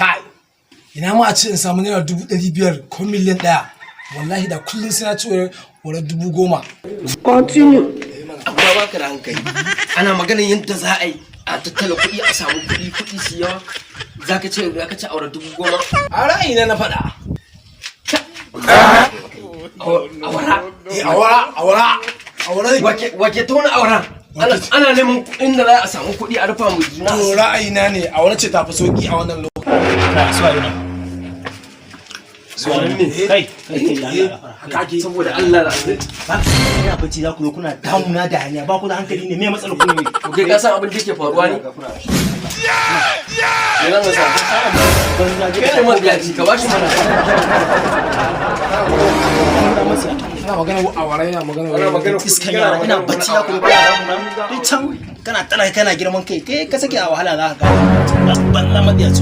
Kai, ina ma a ce in samu ₦500,000 ko 1,000,000. Wallahi da kullum sai na ci wara 10,000. Continue. Amma baka da hankali. Ana maganar yadda za a yi a tattala kuɗi, a samu kuɗi, kuɗi su yawa. Zaka ce aure 10,000? A ra'ayina na faɗa. Awara? Eh, awara, awara, awara. Wake tona awara. Ana neman inda za a samu kuɗi a rufa mu juna. To, ra'ayina ne, awara ce tafi sauki a wannan lokacin. Kai, suwa yana suwa ne? Kai, kai, kai, da Allah gafara. Haka ake. Saboda Allah da Allah. Ba ina bacci za ku zo kuna damuna da hanya. Ba ku da hankali ne? Me matsalar ku ne? To, kai ka san abin da yake faruwa ne? Me zan sa? Banza. Kai ne mabiyaci, ka bashi mana. Ina magana awara, yana magana. Ana magana. Iskan yara, ina bacci za ku zo kuna damuna. Duk can kana talaka, kana girman kai. Kai ka sake a wahala za ka ga banza matsiyaci.